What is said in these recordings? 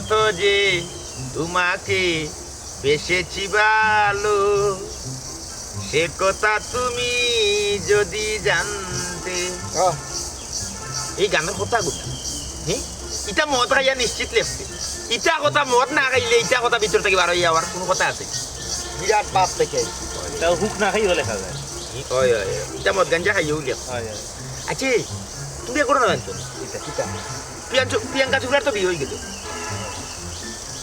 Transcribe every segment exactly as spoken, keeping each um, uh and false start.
তো যে তোমাকে বেসেছি ভালো, সে কথা তুমি যদি জানতে। আহ, এই গানর কথাগুলা, হুম? ইটা মদ খাইয়া নিশ্চিত লেখছে। ইটা কথা মদ না খাইলে ইটা কথা ভিতর থাকি বার অইয়া আবার কুনু কথা আছে? বিরাট পাপ লেখে। তাও হুক না খাইও লেখা যায়। ই, অয়, অয়, অয়। ইটা মদ গাঞ্জা খাইয়াউ লেখো। অয়, অয়। আচ্ছা, তুমি করো না গান তো। কিতা? কিতা? প্রিয়াংশু, প্রিয়াঙ্কা চোপড়ার তো বিয়া অইগেলো।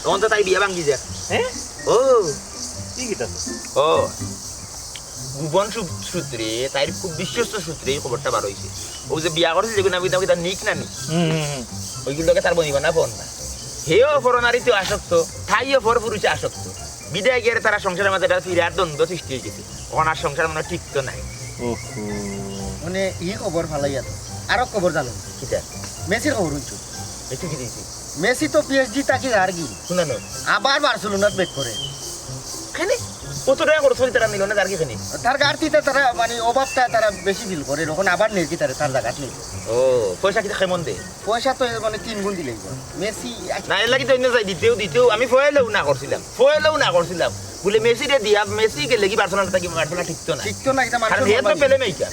তখন তো তাই বিয়া ভাঙ্গি যায়। হ্যাঁ? ও। কি কিতা? ও। গোপন সূ-, সূত্রে, তাইর খুব বিশ্বস্ত সূত্রে এই খবরটা বার অইছে। ও যে বিয়া করছে, যেগুলো নাকি, নাকি তার নিক না নি? হুম, হুম, হুম। ওইগুলোকে তার বনিবা না ফোন না। হেও পরনারীতে আসক্ত, তাইও পরপুরুষে আসক্ত। বিদায় গিয়ে তারা সংসারের মাঝে একটা ফিরার দ্বন্দ্ব সৃষ্টি অইগেছে। অখন আর সংসার মনে হয় টিকতো নাই। ওহো। মানে, ই খবর ফালাইয়া তো আরো খবর জানো। কিতা? মেসির খবর হুনছো? মেসি কি দিছে? মেসি তো পিএসজি থাকি যার কি? শুনানো। আবার বার্সেলোনাত ব্যাক করে। কেনে? অত টাকা খরচ করি তারা নিল না, যার কি কেনে? তার গার্তিতে তারা, মানে, অভাবটা তারা বেশি ফিল করে, অখন আবার নেই কি তারা, তার জায়গাত নেই। ও, পয়সা কিতা কেমন দে? পয়সা তো, মানে, তিন গুণ দিলেই গো। মেসি আ- না, এর লাগি তো অন্য যাই দিতেও, দিতেও, আমি ফয়েলেও না করছিলাম, ফয়েলেও না করছিলাম। বলে মেসিরে দিয়া, মেসি গেলে কি বার্সেলোনা থাকি, বার্সেলোনা টিকতো না। টিকতো না, এটা কারণ মানুষের হে মন তো ভাঙে। Play maker.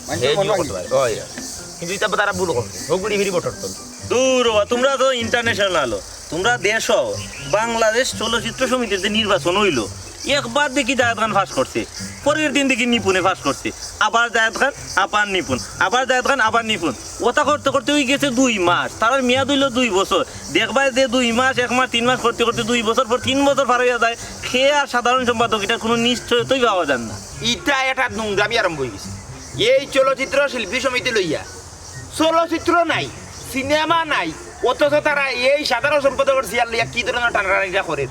মানুষের হে মন জিও ভাঙে। করতে পারে। ওই, ওই। কিন্তু এটা তারা ভুল করছে। হগুড়ি ফিরি বটর তল। দূর বাবা, তোমরা তো ইন্টারন্যাশনাল। তোমরা দেশো, বাংলাদেশ চলচ্চিত্র সমিতির যে নির্বাচন অইলো, একবার দেখি জায়েদ খান পাস করছে, পরের দিন দেখি নিপুণে পাস করছে, আবার জায়েদ খান, আবার নিপুণ, আবার জায়েদ খান, আবার নিপুণ। ওটা করতে করতে অইগেছে দুই মাস, তার মেয়াদ অইলো দুই বছর। দেখবায় যে দুই মাস, এক মাস, তিন মাস করতে করতে দুই বছর পর তিন বছর পার অইয়া যায়, কে আর সাধারণ সম্পাদক, ইটার কুনু নিশ্চয়তাই পাওয়া যায় না। ইটা একটা নোংরামি আরম্ভ অইগেছে। এই চলচ্চিত্র শিল্পী সমিতি লইয়া চলচ্চিত্র নাই, সিনেমা নাই, অথচ তারা এই সাধারণ সম্পাদকর চেয়ার লইয়া কি ধরনের টানাটানিটা করে।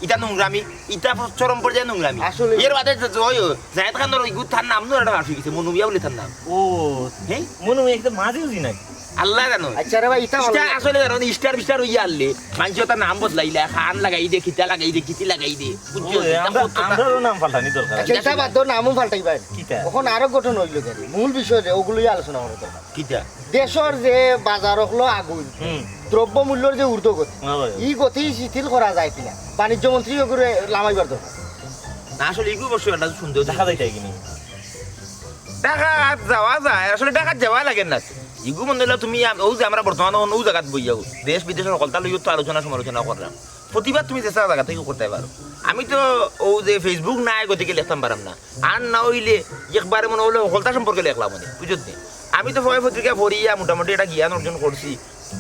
ইটা নোংরামি, ইটা চরম পর্যায়ে নোংরামি। আসলে। এর বাদে যে, যে, ওই, জায়েদ খানর ওই গুতার নাম নু একটা ফাঁস অইগেছে, মনু মিয়া বলে তার নাম। ও, হ্যাঁ? মনু মিয়া একটা মাঝে উঠি নাকি? আল্লাহ জানো। আচ্ছা রে ভাই, ইটা ইটা ভালো। আসলে জানো নি, স্টার বিস্টার অইয়া আনলে, মানুষ তার নাম বদলাইলা, খান লাগাই দে, কিতা লাগাই দে, কিতি লাগাই দে, বুঝছো? ও, ইটা আমরা, কত তা- আমরারও নাম পাল্টানি দরকার। আচ্ছা, ইটা বাদ দাও, নামও পাল্টাইবা। কিতা? অখন আরো গঠন অইলো কেনে? মূল বিষয় যে, ওগুলোই আলোচনা করা দরকার। কিতা? দেশর যে বাজার অকলো আগুন, হুম। দ্রব্যমূল্যর যে ঊর্ধ্বগতি, হ্যাঁ ভাই। ই গতি শিথিল করা যায় কিনা? বাণিজ্য মন্ত্রী ওগুলো লামাইবার দরকার। না, আসলে ইগু অবশ্য একটা সুন্দর দেখা যায় তাই কিনি? ঢাকাত যাওয়া যায়, আসলে ঢাকাত যাওয়া লাগে না। ইগু মনে হইলো তুমি আম-, ও যে আমরা বর্তমানে অন্য জায়গাত বইয়া দেশ বিদেশর হকলতা লইয়া তো আলোচনা সমালোচনা করলাম। প্রতিবাদ তুমি যে জায়গা থাকি করতে পারো। আমি তো ও যে Facebook নাই, গতিকে লেখতাম পারাম না। আর না অইলে একবারে মনে অইলো হকলতা সম্পর্কে লেখলাম অনে, বুঝছো নি? আমি তো ফয় পত্রিকা পড়িয়া মোটামুটি একটা জ্ঞান অর্জন করছি।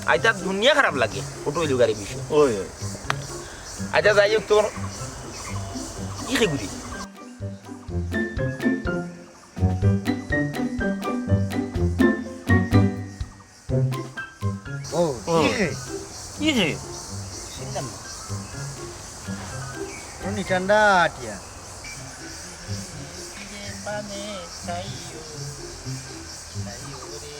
আইতা দুনিয়া খারাপ লাগে, ওটা অইলো গাড়ি বিষয়। ওই, ওই। আচ্ছা, যাই হোক, তোমার কি খেগুড়ি? ও, ও। কি রে? কি রে? চিনলাম না। উনি ঠান্ডা আটিয়া। পানে খাইও, খাইও রে।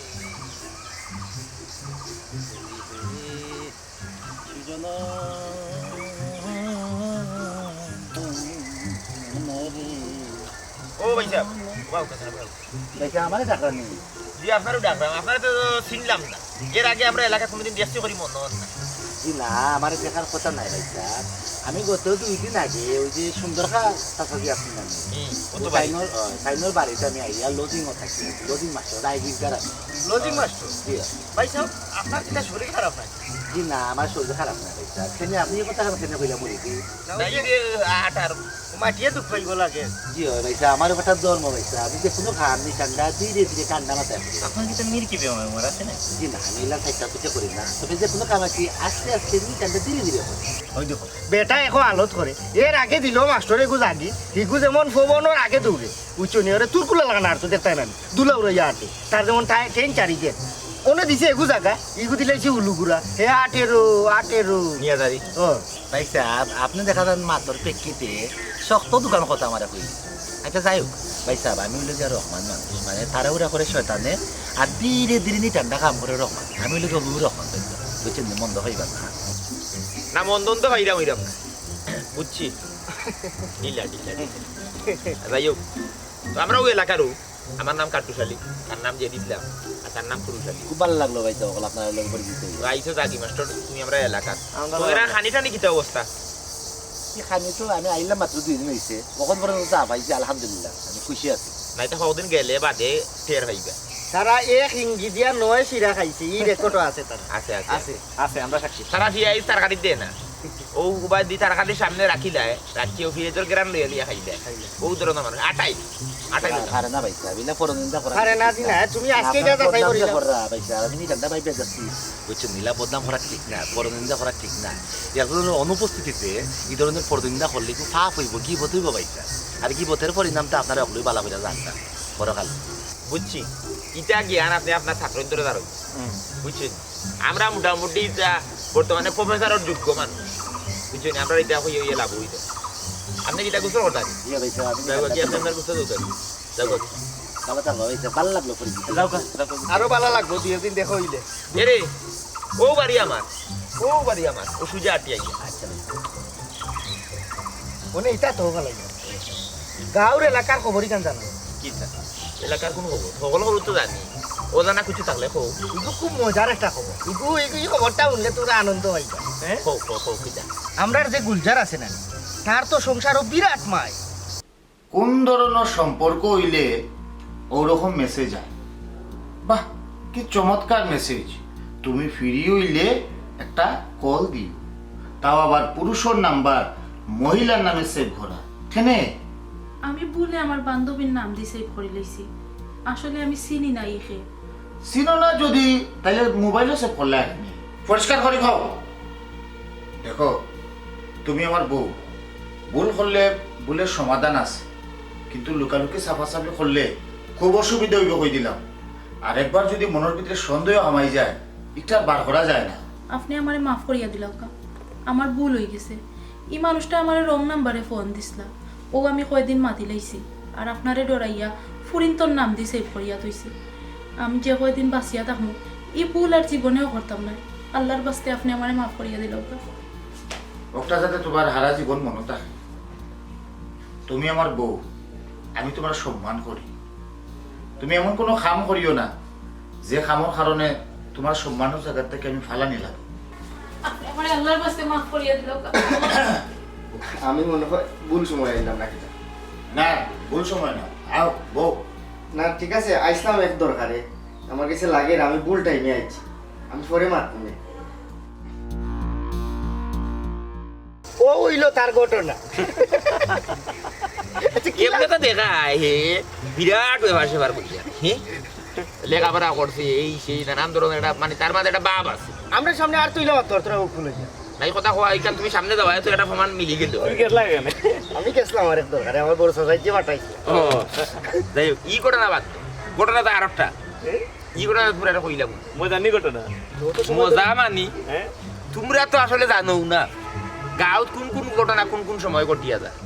ও ভাই সাহেব, ওয়াও, কাছে না, ওয়াও। ভাই সাহেব, আমারে ডাকরা নি? জি, আপনারেও ডাকলাম। আপনারে তো চিনলাম না। এর আগে আমরা এলাকা কোনোদিন দেখছি করি মনে হয় না। জি না, আমারে দেখার কথা নাই ভাই সাহেব। আমি গত দুই দিন আগে ওই যে সুন্দর খা চাচা জি আছেন না? হুম, ও তো ও ভাই। তাইনর, আহ, তাইনর বাড়িতে আমি আইয়া লজিং ও থাকি, লজিং মাস্টার, রায়গির দ্বারা। Lodging master? জি। ভাই সাহেব, আপনার কিতা শরীর খারাপ নাকি? জি না, আমার শরীর খারাপ না ভাই সাহেব। কেনে আপনি এই কথা কেনে কইলা মরি কি? না, ওই যে আটার মাটিয়ে দুখ পাইব লাগে। জি হয় ভাই সাহেব, আমার কথা ধর্ম ভাই সাহেব। আমি যে কোনো খান নি ঠান্ডা, ধীরে ধীরে ঠান্ডা মাথায় পড়ে। আপনার কিতা মির্কি বেমার উমার আছে না? জি না, আমি এলা থাকতে পিঠে করি না। তবে যে কোনো কাম আছি, আস্তে আস্তে নি ঠান্ডা ধীরে ধীরে করি। ওই দেখো, বেটা এখন আলত করে। এর আগে দিল মাস্টারে গু জাগি, হিগু যেমন ফোবনর আগে দৌড়ে। উচ্চ নিয়ে ওরে তুরকুলা লাগানো আর তো দেখতে না। দুলা উড়াইয়া আটে। তার যেমন টাই-, ট্রেন চারি গেট। ওনে দিছে এগু জায়গা, ইগু দিলে সে উলুগুড়া। হে আটেরো, আটেরো। নিয়ে যাবি। ও। ভাই সাহেব, আপনি দেখা যান মাতর প্রেক্ষিতে শক্ত দুখান কথা আমারে কইলেন। আচ্ছা, যাই হোক, ভাই সাহেব, আমি অইলে গিয়া রহমান মানুষ, মানে, তাড়াহুড়া করে শয়তানে, আর ধীরে ধীরে নি ঠান্ডা কাম করে রহমান। আমি অইলে গিয়া হুরু রহমান ভাই সাহেব, বুঝছেন নি? মন্দ হইবার না। না, মন্দ তো হইরাম, হইরাম না। বুঝছি। ঢিলা, ঢিলা, ঢিলা। যাই হোক, তো আমরা ওই এলাকারও, আমার নাম কাট্টুশ আলী, তার নাম যে দিছিলাম, আর তার নাম পুরুষ আলী। খুব ভালা লাগলো ভাইসাব, অকল আপনার লগে পরিচিত অইয়া। আইছো জাগি মাস্টার, তুমি আমরার এলাকার। আমরা তোমার এলাকার। খানি টানি কিতা অবস্থা? কি খানি তো আমি আইলাম মাত্র দুই দিন অইছে, অখন পর্যন্ত চা পাইছি, আলহামদুলিল্লাহ, আমি খুশি আছি। নাইতে কয়দিন গেলে বাদে টের পাইবা। তারা এক ইঞ্চি দিয়া নয় শিরা খাইছে, ই রেকর্ডও আছে তার। আছে, আছে, আছে। আছে। আছে, আমরা সাক্ষী। তারা পিয়াইজ তরকারি দেয় না। ও উবাই দি তরকারি সামনে রাখিলায়, রাখি ও ফ্রিজর গ্রাম লইয়া লইয়া খাইলায়। খাইলায়। ও ধরনের মানুষ, আটাই, আটাই না, লইয়া। পারে না ভাইসাব, ইলা পরনিন্দা করা পারে না ঠিক জি না। না। তুমি আজকে আপনার যা যাচাই বদনাম করিলাও। কররা ভাইসাব, আমি নিতামটা ভাই বেজাচ্ছি। বুঝছো, ইলা বদনাম করা ঠিক না, পরনিন্দা করা ঠিক না। এখন অনুপস্থিতিতে ই ধরনের পরনিন্দা করলে খুব পাপ অইবো, গিবত অইবো ভাইসাব। আর গিবতর পরিণাম তো আপনারা অকলেউ ভালা করি জানতা, পরকাল। বুঝছি, ইটা জ্ঞান আপনি আপনার ছাত্রর ধরে দাঁড়ান। হুম। বুঝছেন? আমরা মোটামুটি ইটা বর্তমানে প্রফেসরর যোগ্য মানুষ। বুঝছেন? আমরা ইটা কইয়া ইয়ে লাভ অইতো। আপনি কিতা গোসল করতা? জি ভাইসাব, আমি যাও, কি আপনি আপনার গোসল করতা? যাও, যাও। ভালা থাকো ভাইসাব, ভালা লাগলো পরিচিত। যাও, যাও, যাও। আরো ভালা লাগবো, দুই দিন দেখা অইলে। এরে, ও বাড়ি আমার, ও বাড়ি আমার, ও সুজা আটি আইয়া। আচ্ছা ভাইসাব। মানে ইটা তো ভালা লাগে। গাঁওর এলাকার খবর ইখান জানো? কিতা? এলাকার কোন খবর? খবর, খবর তো জানি। অজানা কিছু থাকলে কও। ইগু খুব মজার একটা খবর। ইগু, ইগু, ই খবরটা হুনলে তোমরা আনন্দ পাইবা। হ্যাঁ? কও, কও, কও, কিতা? আমরার যে গুলজার আছে না, তার তো সংসারও বিরাট মায়। কোন ধরনের সম্পর্ক অইলে ওরকম মেসেজ আয়? বাহ, কি চমৎকার মেসেজ। তুমি ফ্রি অইলে একটা কল দিও, তাও আবার পুরুষর নাম্বার মহিলার নামে সেভ করা। কেনে? আমি ভুলে আমার বান্ধবীর নাম দি সেভ করি লইছি। আসলে আমি চিনি না ইকে। চিনো না যদি, তাইলে মোবাইলও সেভ করলে আগে। পরিষ্কার করি কও। দেখো, তুমি আমার বউ, ভুল করলে ভুলের সমাধান আছে, কিন্তু লুকালুকি চাপাচাপি করলে খুব অসুবিধা অইবো কই দিলাম। আর একবার যদি মনর ভিতরে সন্দেহ হামাই যায়, ইটা আর বার করা যায় না। আপনে আমারে মাফ করিয়া দিলাউক্কা, আমার ভুল অইগেছে। ই মানুষটা আমারে রং নাম্বারে ফোন দিছলা, অউ আমি কয়দিন মাতি লাইছি, আর আপনারে ডরাইয়া ফুরিন্তর নাম দি সেভ করিয়া থইছি। আমি যে কয়দিন বাঁচিয়া থাকমু, ই ভুল আর জীবনেও করতাম নায়। আল্লার বাস্তে আপনে আমারে মাফ করিয়া দিলাউক্কা। অকটা যাতে তুমার হারা জীবন মনো থাকে। তুমি আমার বউ, আমি তুমার সম্মান করি। তুমি এমন কোনো কাম করিও না, যে কামর কারণে তুমার সম্মানর জাগার থাকি আমি ফালানি লাগবো। আপনে আমারে আল্লার বাস্তে মাফ করিয়া দিলাউক্কা। আমি মনে হয় ভুল সময় আইলাম নাকি? না, ভুল সময় না। আও, বউ। না, ঠিক আছে, আইছলাম এক দরকারে। আমার গেছে লাগের আমি ভুল টাইমে আইছি। আমি পরে মাতমুনে। অউ অইলো তার ঘটনা। আচ্ছা, কি এমনে তো দেখা যায়, হে, বিরাট ব্যাপার স্যাপার বুঝিয়া, হে? লেখাপড়া করছে, এই সেই নানান ধরনের একটা, মানে, তার মাঝে একটা ভাব আছে। আমরার সামনে আর তুইলা মাততো পারতো না, ও খুলে যায়। নাই কথা কওয়া, ইখান তুমি সামনে যাওয়া, তো একটা প্রমাণ মিলি গেল। তুমি গেছলা কেনে? আমি গেছলাম আরেক দরকারে, আমার বড় চাচায় যে পাঠাইছে। ও, যাই হোক, ই ঘটনা বাদ দেও। ঘটনা তো আরেকটা। এ? ই ঘটনা পুরাটা কইলাম। মজা নি ঘটনা? মজা মানি? হ্যাঁ? তুমরা তো আসলে জানোউ না, গাঁওত কোন কোন ঘটনা কোন কোন সময় ঘটিয়া যায়।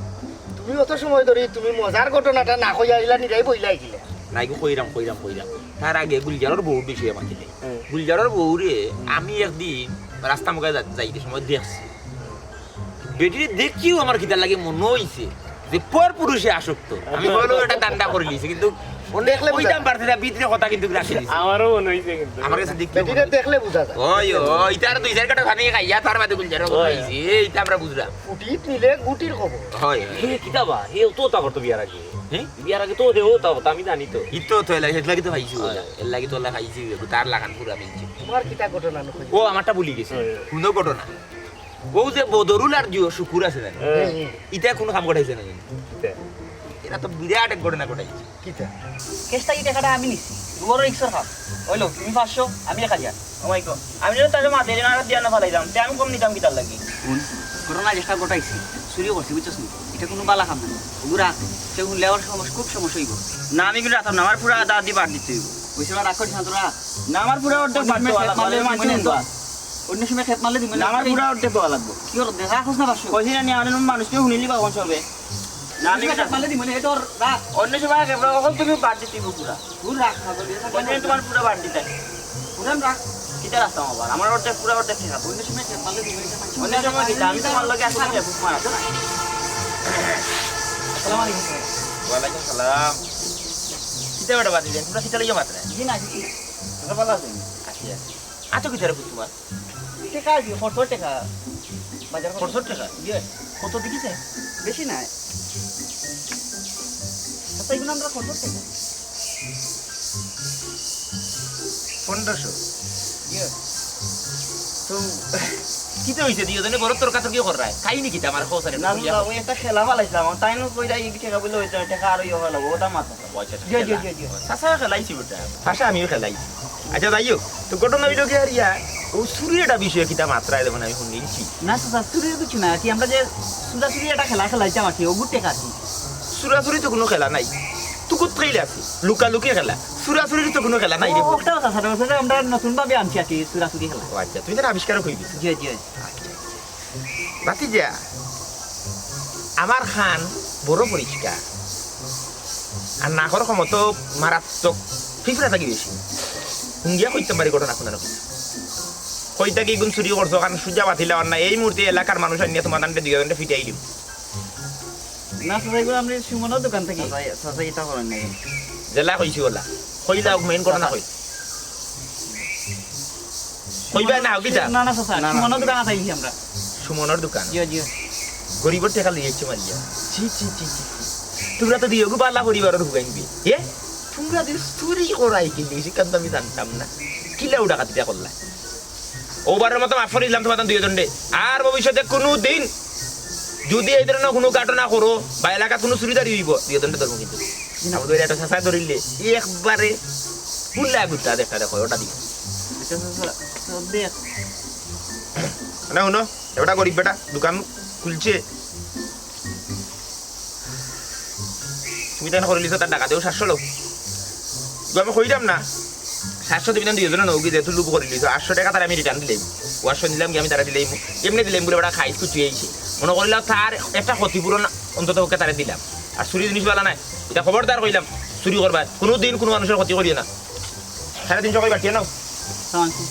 তুমি অত সময় ধরি তুমি মজার ঘটনাটা না কইয়া ইলা নিরাই বইলা আইছিলে। না, ইগু কইরাম, কইরাম, কইরাম। তার আগে গুলজারর বউর বিষয়ে মাতিলে। হ্যাঁ। গুলজারর বউরে আমি একদিন রাস্তা মুখে যা-, যাইতে সময় দেখছি। বেটিরে দেখিউ আমার কিতার লাগি মনো অইছে যে পর পুরুষে আসক্ত। আমি কইলো এটা ধান্দা করি লিছে, কিন্তু অনেক দেখলে বুঝা কইতাম যায়। পারছি না, ভিতরে কথা কিন্তু রাখি দিছে। আমারও মনো অইছে কিন্তু। আমার গেছে দেখি বেটিরে দেখলে বুঝা যায়। ওই, ওই, ইতার দুই চাইর কাটা পানি খাইয়া তার বাদে গুলজারর কথা অইছে। এই, ইতা আমরা বুঝলাম। ফুটিত নিলে গুটির খবর। হয়, হয়। হে, কিতা বা? হে তো তা করতো বিয়ার আগে। হে? বিয়ার আগে তো হেও তা করতো, আমি জানি তো। ই তো, তো এর লাগি, এর লাগি তো পাইছি বলে। হয়। এর লাগি তো ওলা পাইছি, তার লাখান পুরা মিলছে। তোমার কিতা ঘটনা নু কই? ও, আমারটা ভুলি গেছি। হয়, হয়। হুনো ঘটনা। অউ যে বদরুল আর জিও শুকুর আছে না? হ্যাঁ। ইতা কোন কাম ঘটাইছে না জানি। কিতা? এরা তো বিরাট এক ঘটনা ঘটাইছে। কিতা? কেসটা কি টেকাটা আমি নিছি। বড় রিক্সর কাম। অইলো, তুমি পাঁচশো, আমি এক হাজার। ও মাই গড। আমি যদি তারে মাঝে ঋণ আর দিয়া না ফালাইতাম, তে আমি কম নিতাম কিতার লাগি? হুন, ঘটনা যেটা ঘটাইছি, চুরিও করছি, বুঝছস নি? ইটা কুনু বালা কাম না। ওগুরা, কেউ হুনলে আবার সমস্যা, খুব সমস্যা অইবো। না, আমি কিন্তু রাখতাম না, আমার পুরা আধা আধি বাদ দিতে অইবো। বুঝতে পারো, রাগ করিস না তোরা। না, আমার পুরা অর্ধেক বাদ দেওয়া লাগবো, আমি মানছি না। অন্য সময় খেত মারলে দিমু না। না, আমার পুরা অর্ধেক দেওয়া লাগবো। কি অর্ধেক? রাখোস না পাঁচশো। কইছি না নি, আমার মানুষকে হুনিলি বা কোন সবে। না, আমি অন্য সময় খেত মারলে দিমু না, এ তোর রাখ। অন্য সময় খেত মারলে অখন তুমি বাদ দিতে অইবো পুরা। পুরা রাখ, খাবো, দিয়ে থাকো। অন্য সময় তোমার পুরা বাদ দিতে। পুরা রাখ। কিতা রাখতাম আবার? আমার অর্ধেক, পুরা অর্ধেক ঠিক আছে। অন্য সময় খেত মারলে দিমু না, অন্য সময় কিতা? আমি তোমার লগে আসলে খেত মারা। আসসালামু আলাইকুম। ওয়ালাইকুম সালাম। কিতা বেটা বাদ দিলেন? পুরা কিতা লইয়া মাত্রা? জি না, জি না। ভালা আছইন? আছি, আছি। আতো কিতা রে পুত তুমার? টেকা আইছে, খরচর টেকা। বাজার খরচ। খরচর টেকা? ইয়ে। কত দেখিছে? বেশি নায়। আচ্ছা, ইগুন আমরার খরচর টেকা। পনেরোশো? ইয়ে। তো, কিতা অইছে? দুইওজনে বড় তর্কাতর্কি কররায়। কাহিনী কিতা আমার কও ছাইন? না, না, ওই একটা খেলা ফালাইছলাম। তাইন কইরা ই টেকা বলে অইতো না, টেকা আরো ইয়ে ফালাইবো, ওটা মাথা। ও আচ্ছা, আচ্ছা, জি, জি, খেলা। জি, জি। চাচা খেলাইছি বেটা। চাচা আমিও খেলাইছি। আচ্ছা, যাই হোক, তো ঘটনা অইলো কি আর ইয়া, ও চুরির একটা বিষয়ে কিতা মাতরায় দেখো না, আমি হুনছি। না চাচা, চুরির কিছু না, আর কি আমরা যে চুরাচুরি একটা খেলা খেলাইতাম আর কি, ওগুর টেকা আর কি। চুরাচুরি তো কুনু খেলা নায়, তুকুত খেলা আছে, লুকালুকি খেলা, চুরাচুরির তো কুনু খেলা নায় রে। ও, ওটাও চাচা, ওটা আমরা নতুন ভাবে আনছি আর কি, চুরাচুরি খেলা। ও আচ্ছা, তুমি তাইলে আবিষ্কারক অইগেছো। জি, জি। ভাতিজা, আমার কান বড় পরিষ্কার, আর নাকর ক্ষমতা মারাত্মক, ফিফড়া থাকি বেশি। হুঙ্গিয়া কইতাম পারি ঘটনা কুনানো কিতা। কইতা কি ইগুন চুরি করছো, কারণ সুজা বাতিলা অর না, এই মুহূর্তে এলাকার মানুষ আনিয়া তুমার তানরে দুইওজনরে ফিটাই দিমু। না, চাচা, ইগুন আমরার সুমনর দোকান থাকি। চাচা, চাচা, ইতা করইন না। যেলা কইছি ওলা। কইলা, মেইন ঘটনা কই। কইবা না, কিতা? না, না, চাচা, না, না। সুমনর দোকান থাকি আইছি আমরা। সুমনর দোকান? জি, জি। গরিবর টেকা লইয়া আইছো মারিয়া। ছি, ছি, ছি, ছি, ছি। তুমরা তো দুইওগু ভালা পরিবারর হুগাইন বে। এ? তুমরা যে চুরি করায় কিলা, ইখান তো আমি জানতাম না। কিলা ডাকাতিটা করলা? অউবারর মতো মাফ করি দিলাম তুমার দুইওজনরে। আর ভবিষ্যতে কুনুদিন যুদি এই ধরনর কুনু ঘটনা করো বা এলাকাত কুনু চুরিদারি অইবো, দুইওজনরে ধরমু কিন্তু। জি না। আমার দুইটা চাচায় ধরিলে একবারে ফুলা গুতা দেখটা দেখো, ওটা দিও। আচ্ছা, আচ্ছা, আচ্ছা, আচ্ছা, দেখ। না, হুনো, এটা গরিব বেটা, দোকান খুলছে। তুমি তাইন করিলিছো, তার টেকা দেও সাতশো লও। ইগু আমি কইরাম না, সাতশো দিবি না দুইওজনে নেও গি, যেহেতু লুভ করিলিছো, আটশো টেকা তারে আমি return দিলাইমু। ও আটশো নিলাম গি আমি তারে দিলাইমু। এমনে দিলাইমু বলে বেটা খাইছ কুচি আইছে। মনো করিলাও তার একটা ক্ষতিপূরণ অন্তত পক্ষে তারে দিলাম। আর চুরি জিনিস ভালা নায়, ইটা খবরদার কইলাম, চুরি করবায়। কুনুদিন কুনু মানুষর ক্ষতি করিও না। সাড়ে তিনশো কই বাটিয়া নেও। সালাম আলাইকুম।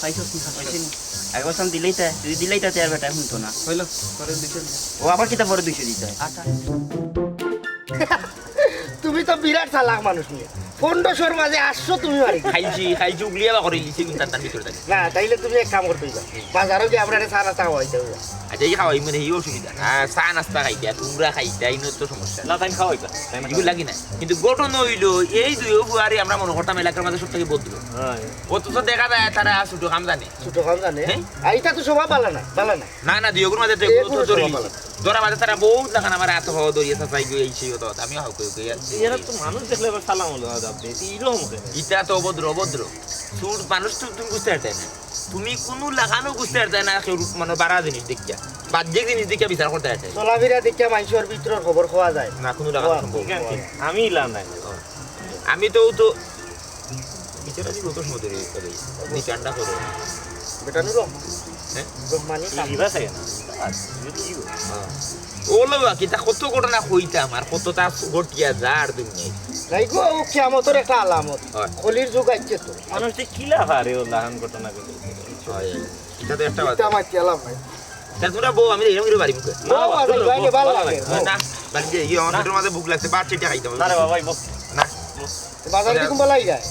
পাইছস নি? পাইছি নি। আগে বলছিলাম দিলাইতায়, যুদি দিলাইতায় তে আর বেটায় হুনতো না। অইলো, পরে দুইশো দিলাম। ও আবার কিতা পরে দুইশো দিতায়? আচ্ছা। তুমি তো বিরাট চালাক মানুষ মিয়া। পনেরোশোর মাঝে আটশো তুমি মারি দিছো। খাইছি, খাইছি, উগলিয়া বা করিলিছি, কিন্তু তার ভিতরে থাকি। না, তাইলে তুমি এক কাম করতে অইবা। বাজারো গিয়া আমরারে চা নাস্তা খাওয়াইতে অইবা। আচ্ছা, ই খাওয়াইমু নে, ই অসুবিধা না। আহ, চা নাস্তা খাইতা, তুমরা খাইতা, ইনো তো সমস্যা। না, তাইন খাওয়াইবা। তাইন ইগুর লাগি না। কিন্তু ঘটনা অইলো, এই দুইও ফুয়ারে আমরা মনো করতাম এলাকার মাঝে সব থাকি ভদ্র। অথচ দেখা যায় তারা ছোট কাম জানে। ছোট কাম জানে? হ্যাঁ? আর ইটা তো স্বভাব ভালা না, ভালা না। না, না, দুইওগুর মাঝে তো এগুলো তো ধরে নিছি। ধরা মাঝে তারা বউত লাখান আমার আতো হওয়া ধরিয়া চাচাই গই, এই সেই হতো, আমিও হাউ কই কই আর। এরা তো মানুষ দেখলে আবার সালাম হলো, আদাব দে, ইরম কেনে? ইতা তো অভদ্র, অভদ্র। চুর মানুষ তো তুমি বুঝতে পারতে না। তুমি কুনু লাখানও বুঝতে পারতে না, কেউ মানে বাড়া জিনিস দেখিয়া, বাহ্যিক জিনিস দেখিয়া বিচার করতে পারতে না। চলাফিরা দেখিয়া মানষর ভিতরর খবর কওয়া যায়। না, কুনু লাখান সম্ভব না। আমি ইলা নাই। আমি তো, তো বিচার আছি কত সময় ধরে করে। নি ঠান্ডা করো। বেটা নুর রহমান। হ্যাঁ? রহমানি কাম। রিভার্স আগে না। হ্যাঁ। ওলো বা, কিতা কত ঘটনা কইতাম, আর কততা ঘটিয়া যার দুনিয়ায়। নাই গো, ও কিয়ামতর একটা আলামত। হয়। কলির যুগ আইছে তো। মানুষ যে কিলা পারে ও লাহান ঘটনা ঘটে। হয়, হয়। ইটা তো একটা ইটা কথা। আমার কি আলাপ নাই। তা তুমরা বউ, আমি এরকম করে বাড়ি মুখে। বউ, আরে, ভাই, ভাই, ভালো লাগে। না, বাড়ি যে, ইয়ে, আমার পেটের মাঝে ভুক লাগছে, ভাত চেটে খাইতে হবে। না রে বাবা, এই বউ। না। বাজার কি কুম্বা লাগি যায়?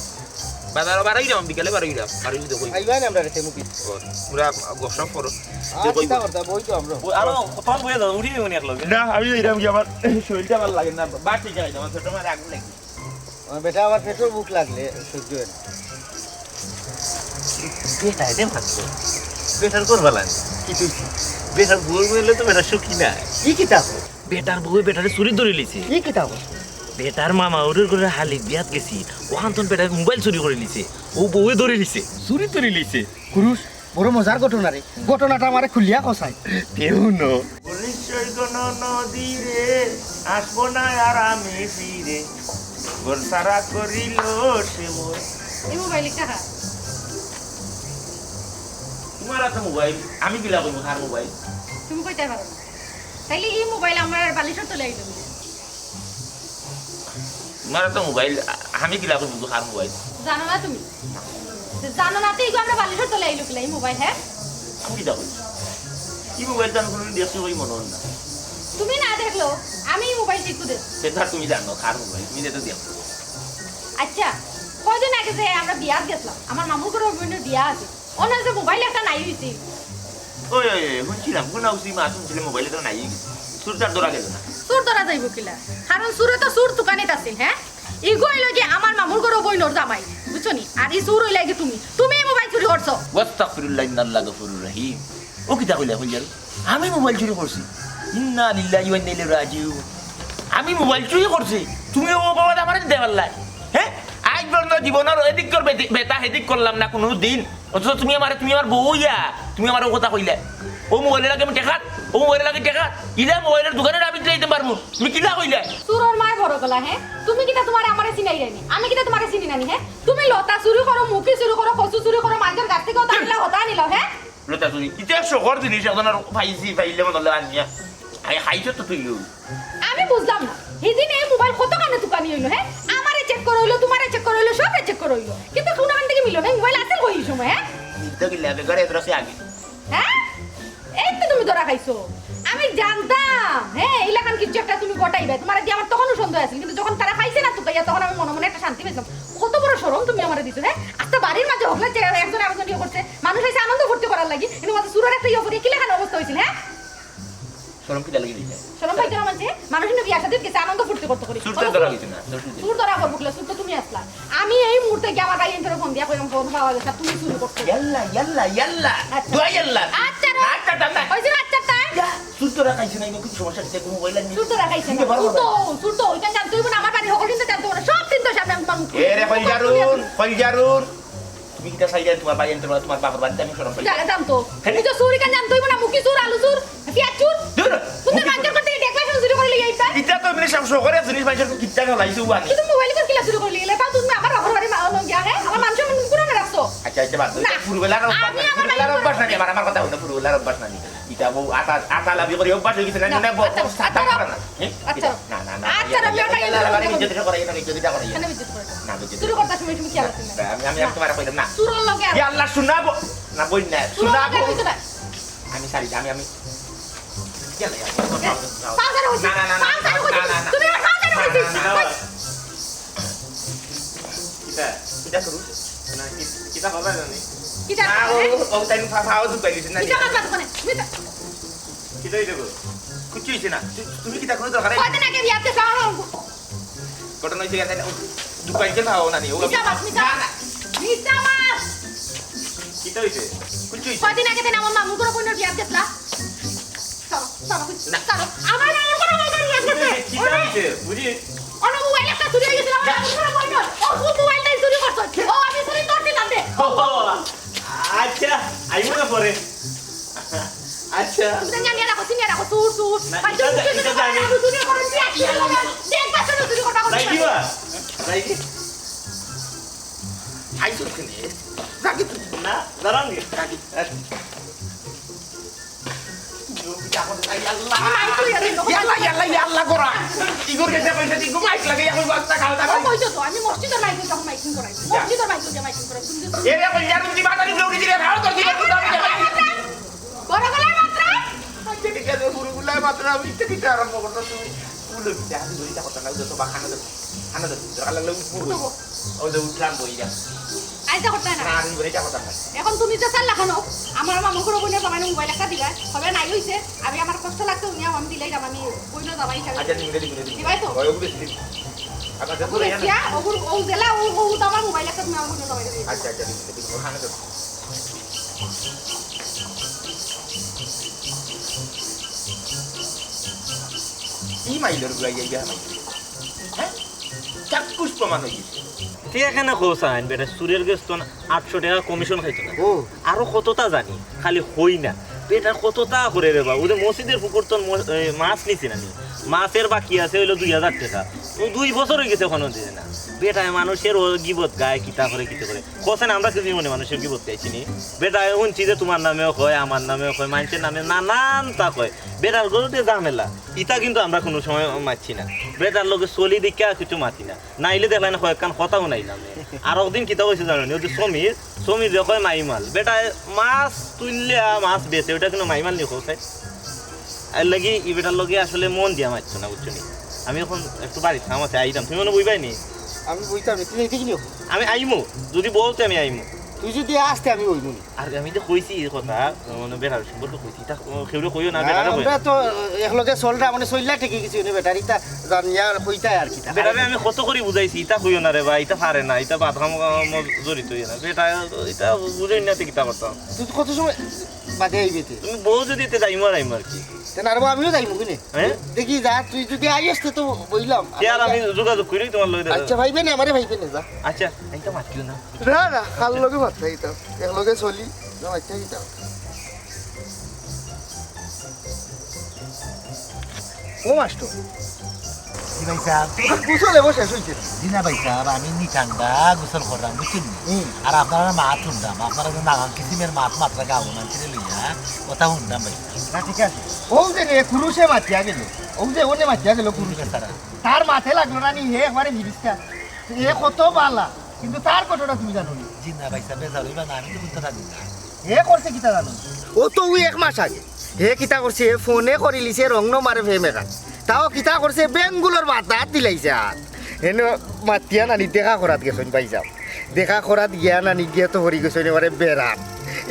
বাজারো বারইরাম, বিকালে বারইরাম, বারইলে তো কই। আইবা না আমরা রেতে মুখি। ও, পুরা গসা পড়ো। আর যে কই চিন্তা বল। করতে, বই তো আমরা। ও, আরো কত বইয়া দাও, উঠি যাবো নি এক লগে। না, আমি যাইরাম কি, আমার শরীরটা ভালা লাগে না, বাড়ি যাই না, আমার পেটর মাঝে আগুন লাগে। আমার বেটা আবার পেটর ভুক লাগলে সহ্য হয় না। বেটা এটা মারছে। বেটার করবা লাগে। কি তুই? বেটার বউ মিললে তো বেটা সুখী না। কি কিতা? বেটার বউয়ে বেটারে চুরি ধরিলিছে। কি কিতা? বেটার মামা ওরর ঘরর হালির বিয়াত গেছি, ওখান তন বেটায় মোবাইল চুরি করিলিছে, অউ বউয়ে ধরিলিছে, চুরি ধরিলিছে। কুরুশ, বড় মজার ঘটনা রে। ঘটনাটা আমারে খুলিয়া কছাই। তেউ ন। নিশ্চয় কোন নদী রে, আসবো না আর আমি ফিরে। ঘর সারা করিল সে মোর। এই মোবাইল কার? তোমার আতো মোবাইল, আমি কিলা কইমু কার মোবাইল? তুমি কইতায় পারো না। তাইলে ই মোবাইল আমার বালিশর তলে আইলো কিলা? তোমার আতো মোবাইল, আ-, আমি কিলা কইমু কার মোবাইল? জানো না তুমি? তো জানো না তো, ইগু আমরার বালিশর তলে আইলো কিলা ই মোবাইল, হ্যাঁ? আমি কিতা কই? ই মোবাইল তো আমি কোনোদিন দেখছি কই মনে হয় না। তুমি না দেখলো, আমি ই মোবাইল ঠিক করে। সেটা তুমি জানো, কার মোবাইল? তুমি যেটা দেখো। আচ্ছা, কয়দিন আগে যে আমরা বিয়াত গেছিলাম, আমার মামুর ঘরর বইনর বিয়া আছিল, অনো যে মোবাইল একটা নাই অইছে। ওই, ওই, ওই, হুনছিলাম, হুনা উচিত মা, হুনছিলাম মোবাইল একটা নাই অইছে। চুরটার ধরা গেল না। চুর ধরা যাইবো কিলা? কারণ চুরে তো চুর তুকানিত আছিল, হ্যাঁ? ইগু অইলো গি আমার মামুর ঘরর বইনর জামাই, বুঝছো নি? আর ই চুর অইলা গি তুমি, তুমি এই মোবাইল চুরি করছো। ওয়াস্তাগফিরুল্লাহ, ইন্নাল্লাহ গফুরুর রহিম। ও কিতা কইলা, কইলা? আমি মোবাইল চুরি করছি? ইন্না লিল্লাহি ওয়া ইন্না ইলাইহি রাজিউন। আমি মোবাইল চুরি করছি? তুমি ও বাবা আমারে দেবার লাই? হ্যাঁ? আইজ পর্যন্ত জীবনর এদিকর বেতি-, বেটা হেদিক করলাম না কুনু দিন। অথচ তুমি আমারে, তুমি আমার বউ অইয়া, তুমি আমারে ও কথা কইলা। ও মোবাইলর লাগি আমি টেকাত, ও মোবাইলর লাগি টেকাত। ইলা মোবাইলর দোকানে আমি দিতে পারমু। তুমি কিলা কইলা? চুরর মার বড় গলা, হ্যাঁ? তুমি কিতা তুমারে আমারে চিনাইরায় নি? আমি কিতা তুমারে চিনি না নি, হ্যাঁ? তুমি লতা চুরি করো, মুখি চুরি করো, কচু চুরি করো, মানষর গাছ থাকি অতা আনিলাও, হতা আনিলাও, হ্যাঁ? লতা চুরি। ইতা শখর জিনিস, একজনর পাইছি, পাইলে মনে অইলো আনিয়া। আই, খাইছো তো তুইও। আমি বুঝলাম না, হিদিন এই মোবাইল কতখানে তুকানি অইলো, হ্যাঁ? আমারে চেক করা অইলো, তুমারে চেক করা অইলো, সবরে চেক করা অইলো, কিন্তু কুনুখান থাকি মিললো না। এই মোবাইল আছিল কই ই সময়, হ্যাঁ? মিলতো কিলা, বেকার এত রাশি আগে। হ্যাঁ? এই তো তুমি ধরা খাইছো। আমি জানতাম, হ্যাঁ, ইলাখান কিছু একটা তুমি ঘটাইবায়। তুমারে দিয়া আমার তখনও সন্দেহ আছিল, কিন্তু যখন তারা পাইছে না তুকাইয়া, তখন আমি মনে মনে একটা শান্তি পাইছিলাম। কত বড় শরম তুমি আমারে দিছো, হ্যাঁ? আস্তা বাড়ির মাঝে হকলে যে একজন আরেকজন ইয়ে করছে, মানুষ আইছে আনন্দ ফুর্তি করার লাগি, কিন্তু মাঝে চুরর একটা ইয়ে করি কিলাখান অবস্থা অইছিল, হ্যাঁ? শরম কিতা লাগি দিলে? শরম পাইতো না মানষে? মানুষ ইনো বিয়া শাদিত গেছে, আনন্দ ফুর্তি করতো করি। চুর তো ধরা অইছে না, চুর তো। চুর ধরা পড়বো কিলা, চুর তো তুমি আছলা। আমি এই মুহূর্তে গিয়া আমার ভাইয়াইন্তরে ফোন দিয়া কইরাম, ফোন পাওয়া গেছে, তুমি চুরি করছো। ইয়াল্লা, ইয়াল্লা, ইয়াল্লা। আচ্ছা। দোয়া ইয়াল্লা। আচ্ছা রে। না, আচ্ছা, দাম নাই। ওই যে আচ্ছা তাই। ইয়া, চুর ধরা খাইছে না, ইনো কিন্তু সমস্যা কিতা, কুনু মোবাইল আনি। চুর ধরা খাইছে না। চুর তো, চুর তো, ওইটা জানতে অইবো না, আমার বাড়ির হকল কিন্তু জানতে অইবো না। সব কিন্তু সামনে আমি পাবো। এ রে, কলজারুন, কলজারুন। তুমি কিতা চাইরায় তুমার ভাইয়াইন্তর, তুমার বাপর বাড়িত আমি শরম পাই? যা, যাম তো। হ্যাঁ? তুমি তো চুর ইখান জানতে অইবো না, মুখি চুর, আলু চুর, পিয়াজ চুর। দূর। তুমি তো মানষর ঘর থাকি দেখলা, শুধু চুরি করি লইয়া আইবা। ইতা তো এমনি সব শখরে জিনিস মানষর কিতা ফেলাইছো আনি। কিন্তু মোবাইল করি কিলা চুরি করি লইয়া আইলা? তাও তুমি আমার বাপর বাড়ি মা-, লইয়া, হ্যাঁ? আমার মান সম্মান কুনানে রাখছো? আচ্ছা, আচ্ছা, বাদ দাও। না। ইতা ফুরুবেলার অভ্যাস আমি না। আমার ফুরুবেলার বাড়ির অভ্যাস না, আবার আমার কথা অইলো, ফুরুবেলার অভ্যাস না। ইতা বউ আটা, আটা লাবি করি অভ্যাস অই গেছে না, না, না, বউ আচ্ছা, আচ্ছা, সাবধান করো না। হ্যাঁ? আচ্ছা। না, না, না, আচ্ছা, ইয়া, আমি ইয়া, ওটা ইয়া, ইয়া, ইয়া, ইয়া, ইজ্জত করে না, ইজ্জত করে না। কেন ইজ্জত করে না? না, ইজ্জত চুরি করে। করতে সময় তুমি খেয়াল রাখছো না? না, আমি, আমি, আমি না। তোমার কইলাম না। চুরর লগে আর চুর না, বউ, না, বই না। চুর চুর না, লগে বউ। আমি তো না। আমি সারি, আমি, আমি। ইয়া, ইয়া, ইয়া, এ, না, না, পাও ধরে বসি, না, না, না, পাও ধরে না, বসি। না, না, না। তুমি আমার পাও ধরে বসি। না, না, না। ওই। কিতা? কিতা করু? না, কি-, কিতা করবা জানি? কিতা না, করবা, ও, হ্যাঁ? ও, তাই ফা-, ফাও দুখ পাইলিছে না। কিতা করবা দোকানে? তুমি তো কিতা অইছে গো? কিচ্ছু অইছে না। তু-, তুমি কিতা কুনু দরকার নাই। কয়দিন আগে বিয়াতে যাও। ঘটনা অইছে গিয়া, তাই না? ও, দুখ পাইছে না, ও নানি, ও মিছা মাত, মিছা না, মাত। না। মিছা মাত। কিতা অইছে? কিচ্ছু অইছে না। কয়দিন আগে তাই না আমার মামুর ঘরর বইনর বিয়াত গেছলা? চলো, চলো, না। চলো। আমার মামুর ঘরর বইনর বিয়াত গেছে। কিতা অইছে? বুঝি? অনো মোবাইল একটা চুরি অই গেছিল, আমার মামুর ঘরর বইনর। ও, কোন মোবাইলটাই চুরি করছো? ও, আমি চুরি করছিলাম রে। ও, আচ্ছা, আইবো না পরে। আচ্ছা। তুমি তো জানিয়া রাখো, চিনিয়া রাখো, চুর, চুর। না, ভাই, ইটা তুমি জা-, ইটা জানি। চুরি করো, চুরি করো, চুরি করো, চুরি করো, চুরি করো। যাই দিবা? যাই দি? আইছো কেনে? যাবি তুই? না, দাঁড়ান দি। যাবি? আচ্ছা। ইয়াল্লা, ইয়াল্লা, ইয়াল্লা, ইয়াল্লা করা। ইগোর গেছে পয়সা দি, ইগো মাইক লাগে, এখন বাচ্চা খাওয়া দাওয়া। ও, কইছো তো, আমি মসজিদর মাইক তখন মাইকিং করাই। মসজিদর মাইক দিয়ে মাইকিং করাই। এরে, কই, ইয়ার উন্দি বাজারি লোক দিলে, খাওয়া তো দিলে, কোথাও দিলে। বড় গলায় মাতরা। আচ্ছা, ঠিক আছে, হুরু গলায় মাতরা, আমি ইচ্ছা দিতে আরম্ভ করতাম তুমি। উলো দিতে, আমি দড়িটা করতাম না, উলো তো বা খানা দেবো। খানা দেবো, দরকার লাগলে উঠবো। উঠবো। ওই যে উঠলাম, বই যা। আইতা করতে না। না, আমি বলে যা করতাম না। এখন তুমি তো চাল্লা খানো, আমার মামুর ঘরর বইনর জামাইরে মোবাইল একটা দিবা, হবে নাই অইছে, আমি আমার কষ্ট লাগছে, উনি আমি দিলাই যাম, আমি বইনর জামাই হিসাবে। আচ্ছা, দিবি, দিবি, দিবি। দিবাই তো? ওই, ওগুলো দিবি। আবার ওগুলো দেখো, এসিয়া, ওগুলো, ও জেলা, ও, ও তো আমার মোবাইল একটা তুমি আমার বইনর জামাইরে দিবা। আচ্ছা, আচ্ছা, দিবি, দিবি, ওখানে তো। কি মাইলর গুলাই যাইবে আমার? হ্যাঁ? চাক্ষুষ প্রমাণ হয়ে গেছে। তুই এখানে খোঁজ আইন, বেটা, চুরের গেছ তো আটশো টাকা কমিশন খাইতো না। ও। আরো কততা জানি, খালি হই না। বেটা কততা করে রে বাবু, ওদের মসজিদের পুকুর তো ম-, এ, মাছ নিছি না নি। মাছের বাকি আছে হইলো দুই হাজার টাকা। ও দুই বছর হয়ে গেছে, এখনো দিছে না। বেটায় মানুষের ও গিবত গায়, কিতা করে, কিতা করে। কোসেন আমরা কিছু মনে মানুষের গিবত গাইছি নি। বেটায় উনছি যে তোমার নামেও কয়, আমার নামেও কয়, মানুষের নামে নানান তা কয়। বেটার গরুতে ঝামেলা। ইতা কিন্তু আমরা কোনো সময় মারছি না। বেটার লগে চলি দেখিয়া কিছু মাতি না। নাইলে দেখলাই না কয়েকখান কথা হুনাইলাম। আর একদিন কিতা কইছে জানো নি? ওই যে সমীর, সমীর যে কয় মাইমাল। বেটায় মাছ তুললে, আ, মাছ বেচে, ওটা কিন্তু মাইমাল নি কইছে। এর লাগি ই বেটার লগে আসলে মন দিয়া মারছো না, বুঝছো নি? আমি এখন একটু বাড়িত কাম আছে, আইতাম। তুমি মনে বুঝবাই নি? আমি বইতাম না, তুই যাইতে কিনি? আমি আইমু, যুদি বও তে আমি আইমু। তুই যুদি আস তে আমি বইমু নি। আর আমি তো কইছি ই কথা, মানে বেটার সম্পর্কে কইছি, ইতা কেউরে কইও না, না, বেটারে কইও আমরা না। তো একলগে চলরা, মানে চললা ঠিকই কিছু নি, বেটার ইতা জানিয়া কইতায় আর কিতা। বেটারে আমি কত করি বুঝাইছি, ইতা কইও না রে ভাই, ইতা পারে না, ইতা বাদ কামো জড়িত অইও না। বেটা ইতা বুঝইন না তে কিতা করতাম। তুই তো কত সময় বাদে আইবে তে? তুমি বও যুদি তে যাইমু আর আইমু আর কি। তে না রে বা, আমিও যাইমু কিনে। হ্যাঁ? দেখি যা, তুই যুদি আইস তে তো বইলাম। তে আর আমি যোগাযোগ করি তুমার লগে। আচ্ছা, ভাইবে না, আমারে ভাইবে না, যা। আচ্ছা, আমি তো মাতিও না। না, না, কার লগে মাততাম ইতা? একলগে চলি, না মাততাম ইতা। ও মাস্টর। জি ভাই সাব। গোসল এবার শেষ অইছে। জি না ভাই সাব, আমি নিটান্ডা গোসল কররাম, বুঝছইন নি? হুম। আর আপনারার মাত হুনরাম, আপনারা যে নানান কিসিমের মাত মাতরা গাঁওর মানষরে লইয়া, কথা হুনরাম ভাই সাব। না, ঠিক আছে। অউ যে রে, কুরুষে মাতিয়া গেল, অউ যে অনে মাতিয়া গেল কুরুষে। তার মাতে লাগলো না নি, হে একবারে ফিরিস্তা। হে কত বালা, কিন্তু তার ঘটনা তুমি জানো নি? জি না ভাই সাব, বেজার অইবা না, আমি তো কুন্তা জানি না। হে করছে কিতা জানো নি? অউ তো অউ এক মাস আগে। হে কিতা করছে, ফোনে করিলিছে wrong number-এ প্রেম একান। তাও কিতা করছে, বেঙ্গুলর বাতাত দিলাইছে আত। হেনে মাতিয়া নানি দেখা করাত গেছইন ভাই সাব। দেখা করাত গিয়া নানি গিয়া তো হরি গেছইন এবারে বেড়াত।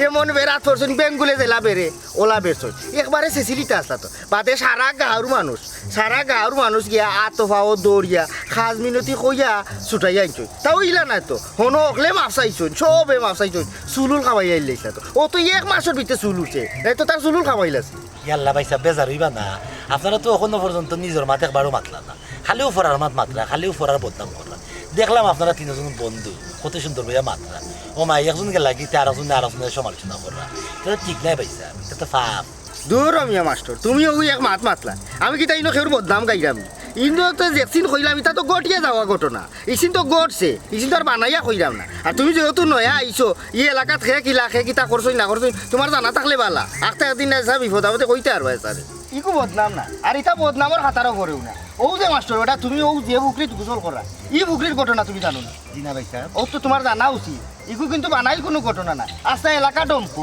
এমন বেড়াত পড়ছইন, বেঙ্গুলে যেলা বেড়ে, অলা বেড়ছইন। একবারে ছেছিলিতা আছলা তো। বাদে সারা গাঁওর মানুষ, সারা গাঁওর মানুষ গিয়া আতো পাও দৌড়িয়া, খাজ মিনতি কইয়া ছুটাইয়া আনছইন। তাও ইলা নায় তো, হনো অকলে মাফ চাইছইন, সবে মাফ চাইছইন, চুল-উল খামাইয়া আইলাইছলা তো। অউ তো এক মাসর ভিতরে চুল উঠছে, নায় তো তার চুল-উল খামাইলাছে। ইয়াল্লা ভাই সাব, বেজার অইবা না। আপনারা তো অখনো পর্যন্ত নিজর মাত একবারও মাতলা না, খালি অপরার মাত মাতরা, খালি অপরার বদনাম কররা। দেখলাম আপনারা তিনজন বন্ধু, কত সুন্দর অইয়া মাতরা। ও মাই, একজন গেলা গি, তে আরকজনে আরকজনর সমালোচনা কররা। ইতা তো ঠিক নায় ভাই সাব, ইতা তো পাপ। দুরো মিয়া মাস্টর, তুমি অউ এক মাত মাতলা। আমি কিতা ইনো কেউর বদনাম গাইরাম নি? ইনো তো যেকছিন কইলাম, ইতা তো ঘটিয়া যাওয়া ঘটনা। ইছিন তো ঘটছে, ইছিন তো আর বানাইয়া কইরাম না। আর তুমি যেহেতু নয়া আইছো, ই এলাকাত কে কিলা, কে কিতা করছইন না করছইন, তুমার জানা থাকলে বালা। আখতা একদিন না যা বিপদ আপদে কইতায় পারবায় তারে। ইগু বদনাম না, আর ইতা বদনামর খাতারও পড়েও না। অউ যে মাস্টর, অটা তুমি অউ যে পুকুরিত গোসল কররা, ই পুকুরির ঘটনা তুমি জানো না? জি না ভাই সাব। অউ তো তুমার জানা উচিত, ইগু কিন্তু বানাইল কুনু ঘটনা না। আস্তা এলাকা ডম্প,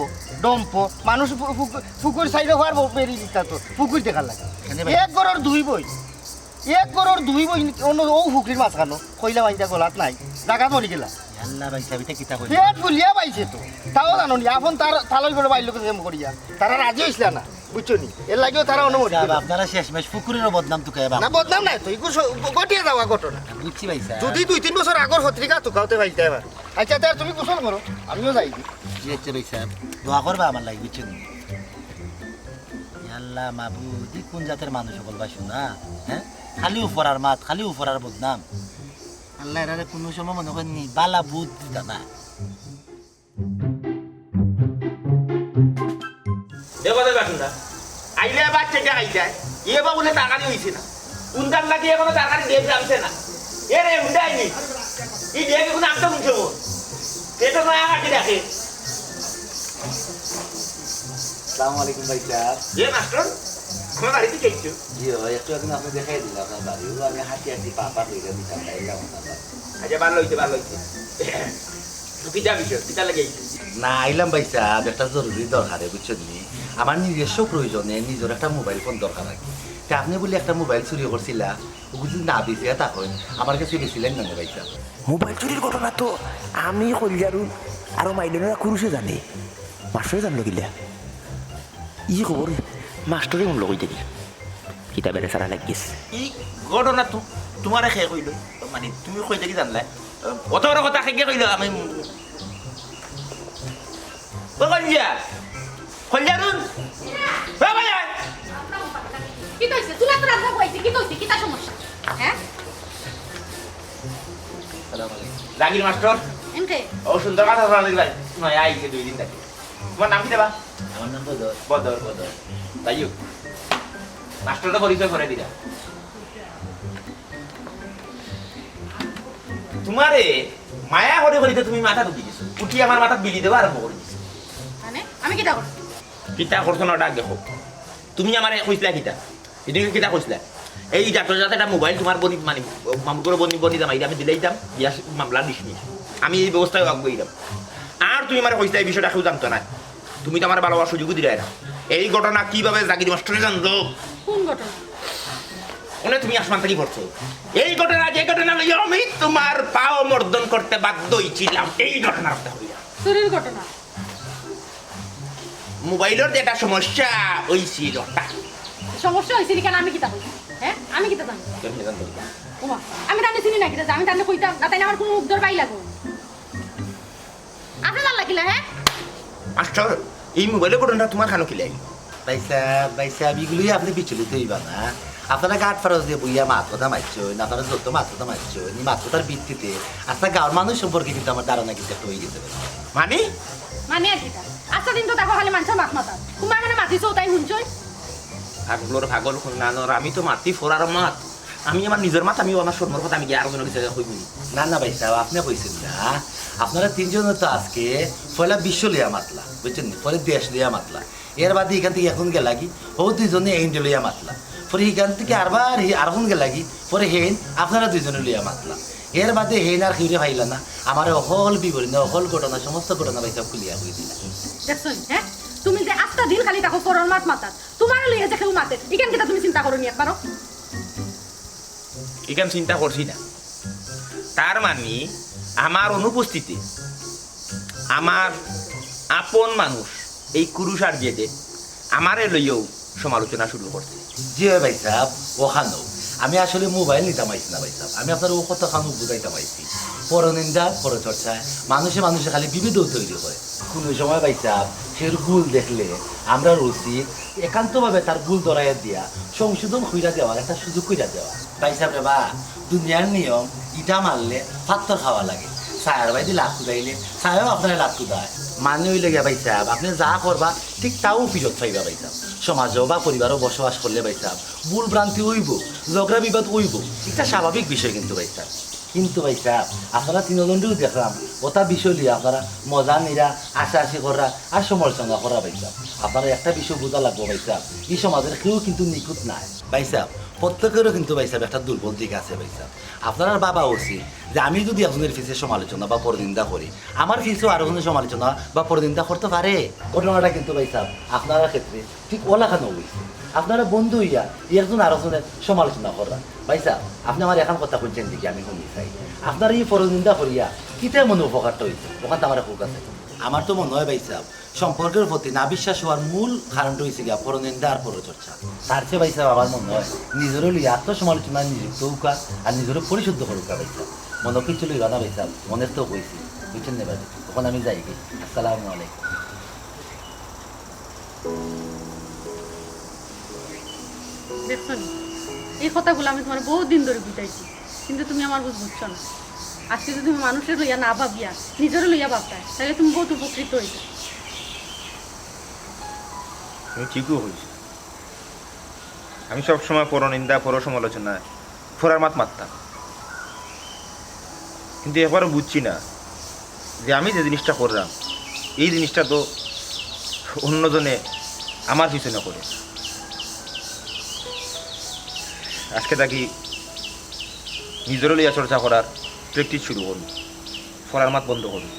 ডম্প, মানুষ পু-, পুকু-, পুকুর সাইডে হওয়ার ব-, বেরি দিতা তো, পুকুর দেখার লাগে। কেনে ভাই? এক ঘরর দুই বইন, এক ঘরর দুই বইন, অন্য অউ পুকুরির মাঝখানো, কইলা বাইন্দা গলাত নাই, জাগাত মরি গেলা। ইয়াল্লা ভাই সাব, ইতা কিতা কইলা? পেট ফুলিয়া পাইছে তো, তাও জানো নি, আপন তার তালই করে বাইর লোকে প্রেম করিয়া, তারা রাজি অইছলা না। বুঝছো নি? এর লাগিও তারা অনুমতি সাব, দিল। আপনারা শেষমেশ পুকুরেরও বদনাম তুকাইবা। না, বদনাম নায় তো, ইগু স-, ঘটিয়া যাওয়া ঘটনা। বুঝছি ভাই সাব। যুদি দুই তিন বছর আগর পত্রিকা তুকাও তে পাইতায় পার। আচ্ছা, তে তুমি গোসল করো, আমিও যাই। জি আচ্ছা ভাই সাব, দোয়া করবা আমার লাগি, বুঝছো নি? ইয়াল্লা মাবুদ, ই কুন জাতের মানুষ অকল বা শুনা, হ্যাঁ? খালি অপরার মাত, খালি অপরার বদনাম। আল্লায় এরারে কুনু সময় মনো করইন নি, বালা বুঝ দিতা না। দেখো তো বেটা, আইলে আবার চেঁচা খাইতে। ইয়ে বাবু, না তরকারি অইছে না। কুন্তার লাগি এখনো তরকারি ডেক আনছে না। এ রে, হুন্ডা আইনি। ই ডেক এখন আনতে কোন সময়? পেটে নয়া কাটি রাখে। আসসালামু আলাইকুম ভাই সাব। এ মাস্টর, আমার বাড়িত আইছো? জি অয়, একটু আগে আপনে দেখাই দিলা আপনার বাড়ি। অউ আমি হাঁটি হাঁটি পা পা কইরা দিতাম, তাই এলাম আপনার বাড়ি। আচ্ছা, ভালা অইছে, ভালা অইছে। তো কিতা বিষয়, কিতা লাগি আইছো? না, আইলাম ভাই সাব, একটা জরুরি দরকারে, বুঝছইন নি? আমার নিজস্ব প্রয়োজনে নিজর একটা মোবাইল ফোন দরকার আর কি। তে আপনে বুলে একটা মোবাইল চুরি করছিলা, অগু যুদি না বেচিয়া থাকইন, আমার গেছে বেচিলাইন না নি ভাই সাব? মোবাইল চুরির ঘটনা তো আমি, কইলজারুল, আরো মাইলনরা কুরুষে জানে। মাস্টরে জানলো কিলা? ই খবর মাস্টরে হুনলো কই থাকি? কিতা বেড়ে সারা লাগিস। ই ঘটনা তু-, তুমারে কে কইলো? মানে, তুমি কই থাকি জানলায়? অত বড় কথা কে কইলো? আমি, ও কইলজা, কইলজারুল, ও ভাই, আয়। কিতা অইছে? তুলা তো রান্না অইছে, কিতা অইছে? কিতা সমস্যা? হ্যাঁ? আসসালামু আলাইকুম। জাকির মাস্টর। এনকে? ও সুন্দর কথা শোনা লাগি ভাই। নয়া আইছে দুই দিন থাকি। তুমার নাম কিতা বা? আমার নাম বদর। বদর, বদর। যাই হউক, মাস্টররে পরিচয় করাই দিরা। তুমারে মায়া করি করি তো তুমি মাথাত উঠি গেছো। উঠি আমার মাথাত বিলি দেওয়া আরম্ভ করি দিছো। মানে, আমি কিতা করছি? কিতা করছো না, ওটা আগে কও। তুমি আমারে কইছিলা কিতা? এদিকে কিতা কইছিলা? এই জাতর জাত একটা মোবাইল তুমার বনি, মানে, মামুর ঘরর বনি, বনি জামাইরে আমি দিলাইতাম, বিয়া মামলা dismiss। আমি এই ব্যবস্থায় আগুয়াইরাম। আর তুমি আমারে কইছিলা এই বিষয়টা কেউ জানতো না। তুমি তো আমারে ভালোবাসার সুযোগও দিলায় না। এই ঘটনা কিভাবে জাকির মাস্টরে জানলো? কোন ঘটনা? মানে তুমি আসমান থাকি পড়ছো। এই ঘটনা, যে ঘটনা লইয়া আমি তুমার করতে বাধ্য হইছিলাম এই ঘটনার কথা হইয়া। চুরির ঘটনা? মোবাইলর যে একটা সমস্যা হইছিল, ওটা। সমস্যা হইছিল কেন? আমি কিতা কইছি? হ্যাঁ, আমি কিতা জানি? ওমা, আমি তানে চিনি না কিতা যে আমি তানে কইতাম না, তাইলে আমার কোনো মুখ ধর পাই লাগবো। আপনি তার লাগিলা, হ্যাঁ? মাস্টার, এই মোবাইলর ঘটনাটা তোমার কানো কিলা আইলো? ভাই সাহেব, ভাই সাহেব, এগুলোই আপনি বিচলিত হইবা না। আপনারা গাট ফারস দিয়ে বইয়া মাত কথা মারছেন, আপনারা যত মাত কথা মারছেন, এই মাত কথার ভিত্তিতে আচ্ছা গাঁওর মানুষ সম্পর্কে কিন্তু আমার ধারণা কিন্তু একটা হয়ে গেছে। মানে? মানে আর কিতা? আচ্ছা দিন তো দেখো খালি মানুষের মাত মাতা। তোমার মানে মাতিছো তাই শুনছই? পাগলর পাগল হুন্নানোর, আমি তো মাতি ফোরার মাত। আমি আমার নিজের মাত, আমি আমার শরমর কথা আমি কি আর কোনো কিছু কইব নি? না, না ভাই সাহেব, আপনি কইছেন না। আপনারা তিনজনে তো আজকে পয়লা বিশ্ব লইয়া মাতলা, বুঝছেন নি? পরে দেশ লইয়া মাতলা। এর বাদে এখান থেকে এখন গেলাগি, ও দুইজনে এইন লইয়া মাতলা। পরে এখান থেকে আরবার হি-, আর এখন গেলাগি, পরে হেইন আপনারা দুইজনে লইয়া মাতলা। এর বাদে হেইন আর কেউরে পাইলা না, আমার হল বিবরণী, হল ঘটনা, সমস্ত ঘটনা ভাই সাহেব খুলিয়া কই দিলা। দেখছো নি, হ্যাঁ? তুমি যে আস্তা দিন খালি দেখো ফোরার মাত মাতার, তোমার লইয়া যে কেউ মাতে, এখান কিতা তুমি চিন্তা করো নি একবারও? এখান চিন্তা করছি না। তার মানে আমার অনুপস্থিতি আমার আপন মানুষ এই কুরুষ আর জেদে আমারে লইয়াও সমালোচনা শুরু করছে। জি ভাই সাহেব, ওখানো আমি আসলে মোবাইল নিতাম আইছি না ভাই সাহেব, আমি আপনার ও কথা খানো বুঝাইতাম আইছি। পরনিন্দা, পরচর্চায় মানুষে মানুষে খালি বিভেদও তৈরি হয়। কোনো সময় ভাই সাহেব, কেউর ভুল দেখলে আমরা উচিত একান্তভাবে তার ভুল ধরাইয়া দিয়া সংশোধন কইরা দেওয়ার একটা সুযোগ কইরা দেওয়া। ভাই সাহেব রে বা, দুনিয়ার নিয়ম, ইটা মারলে পাত্তর খাওয়া লাগে। ছায়ার বায়দি লাত কুদাইলে ছায়াও আপনারে লাত কুদায়। মানে হইল গিয়া ভাই সাহেব, আপনি যা করবা ঠিক তাও ফিরত পাইবা ভাই সাহেব। সমাজও বা পরিবারও বসবাস করলে ভাই সাহেব, ভুল ভ্রান্তি হইব, ঝগড়া বিবাদ হইব, এটা স্বাভাবিক বিষয় কিন্তু ভাই সাহেব। কিন্তু ভাই সাহেব, আপনারা তিনজনরেও দেখলাম, ওটা বিষয় নিয়ে আপনারা মজা নিরা, আশাআশি করা আর সমালোচনা করা ভাই সাহেব। আপনারা একটা বিষয় বোঝা লাগবো ভাই সাহেব, এই সমাজের কেউ কিন্তু নিখুঁত নাই। ভাই সাহেব, প্রত্যেকেরও কিন্তু ভাই সাহেব একটা দুর্বল দিক আছে ভাই সাহেব। আপনারার ভাবা উচিত যে আমি যদি একজনের পিছে সমালোচনা বা পরনিন্দা করি, আমার পিছেও আরো জনের সমালোচনা বা পরনিন্দা করতে পারে। ঘটনাটা কিন্তু ভাই সাহেব আপনার ক্ষেত্রে ঠিক ওলাখানো হইছে। আপনারা বন্ধু হইয়া একজন আরো জনের সমালোচনা করা। ভাই সাহেব, আপনি আমার এখন কথা কইছেন দেখি আমি শুনি চাই। আপনারা এই পরনিন্দা করিয়া কিতা মনে উপকারটা হইছে? ওখান তো আমার খুব আছে। আমার তো মনে হয় ভাই সাহেব, সম্পর্কের প্রতি না বিশ্বাস হওয়ার মূল কারণটা হইছে গিয়া পরনিন্দা আর পরচর্চা। তার চেয়ে ভাই সাহেব আমার মনে হয় নিজেরও লইয়া আত্মসমালোচনায় নিযুক্ত হউকা আর নিজেরও পরিশুদ্ধ করুকা ভাই সাহেব। মনে কিছু লইবা না ভাই সাহেব, মনের তো হইছে, বুঝছেন না ভাই? তখন আমি যাই কি? আসসালামু আলাইকুম। দেখছো নি? এই কথাগুলো আমি তোমার বহুত দিন ধরে বুঝাইছি, কিন্তু তুমি আমার বুঝ বুঝছো না। আজকে যদি তুমি মানুষের লইয়া না ভাবিয়া নিজেরও লইয়া ভাবতায়, তাহলে তুমি বহুত উপকৃত হইতে। তুমি ঠিকই কইছো। আমি সবসময় পরনিন্দা, পরসমালোচনা, ফোরার মাত মারতাম, কিন্তু একবারও বুঝছি না যে আমি যে জিনিসটা করলাম, এই জিনিসটা তো অন্যজনে আমার পিছনে করে। আজকে থাকি নিজেরও লইয়া চর্চা করার প্র্যাকটিস শুরু করুন, ফোরার মাত বন্ধ করুন।